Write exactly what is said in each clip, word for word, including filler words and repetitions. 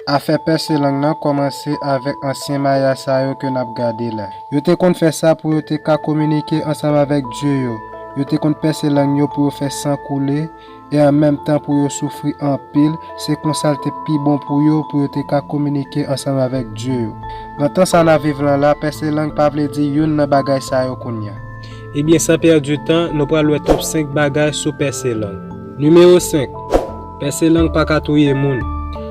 Afè pèse lang nan kòmanse avèk ansyen mayaj sa yo ke n ap gade la. Yo te konn fè sa pou yo te ka kominike ansanm avèk dye yo. Yo te konn pèse lang yo pou yo fè san koule, e an menm tan pou yo soufri anpil, se konsa l te pi bon pou yo, pou yo te ka kominike ansanm avèk dye yo. Nan tan sa n ap viv lan la, pèse lang pa vle di youn nan bagay sa yo kounye a. Ebyen, san pèdi tan, nou pral wè top senk bagay sou pèse lang. Nimewo senk, pèse lang pa ka touye moun.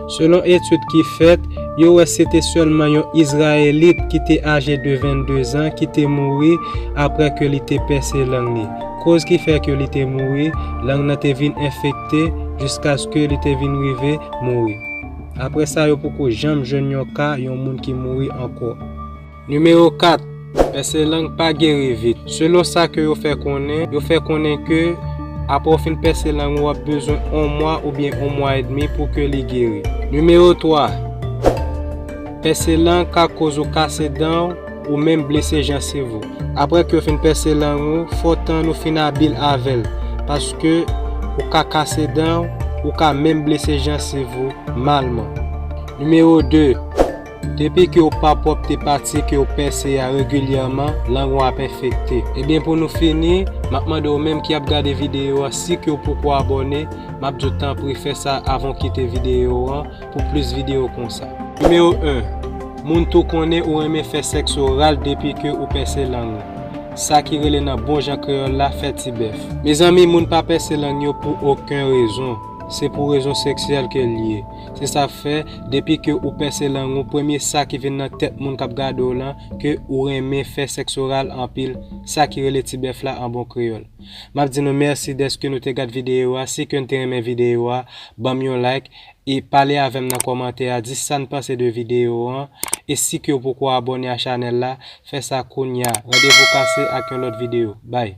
Selon etid ki fèt, yo wè se te sèlman yon Izrayelit ki te aje de vennde zan ki te mouri apre ke li te pèse lang li. Koz ki fè ke li te mouri, lang nan te vin enfekte jiskaske li te vin rive mouri. Apre sa, yo poko janm jwenn yon ka yon moun ki mouri ankò. Nimewo kat, pèse lang pa geri vit. Selon sa ke yo fè konnen, yo fè konnen ke apre w fin pèse lang ou, w ap bezwen yon mwa oubyen yon mwa edmi pou ke li geri. Nimewo twa, pèse lang ka koz ou kase dan w ou menm blese jansiv ou. Apre ke w fin pèse lang ou, fò tann ou fin abil avè l, paske ou ka kase dan w, ou ka menm blese jansiv ou malman. Nimewo de, depi ke w pa pwòp te pati ke w pèse a regilyèman, lang ou ap enfekte. Ebyen, pou nou fini, m ap mande w menm ki ap gade videyo a, si ke w poko abòne, m ap di w tanpri fè sa avan w kite videyo an pou plis videyo konsa. Nimewo en, moun tou konnen ou renmen fè sèks oral depi ke ou pèse lang ou. Sa ki rele nan bon jan kreyòl la, fè ti bèf. Mezanmi, moun pa pèse lang yo pou okenn rezon. Se pou rezon seksyèl ke l ye. Se sa k fè, depi ke ou pèse lang ou, premye sa ki vin nan tèt moun k ap gade w lan, ke ou renmen fè sèks oral anpil, sa ki rele ti bèf la an bon kreyòl. M ap di nou mèsi dèske nou te gad videyo a. Si ke n te renmen videyo a, ban m yon like e pale avè m nan kòmantè a, di sa n panse de videyo an. E si ke w poko abòne a chanèl la, fè sa kounye a. Randevou kase ak yon lòt videyo. Bye.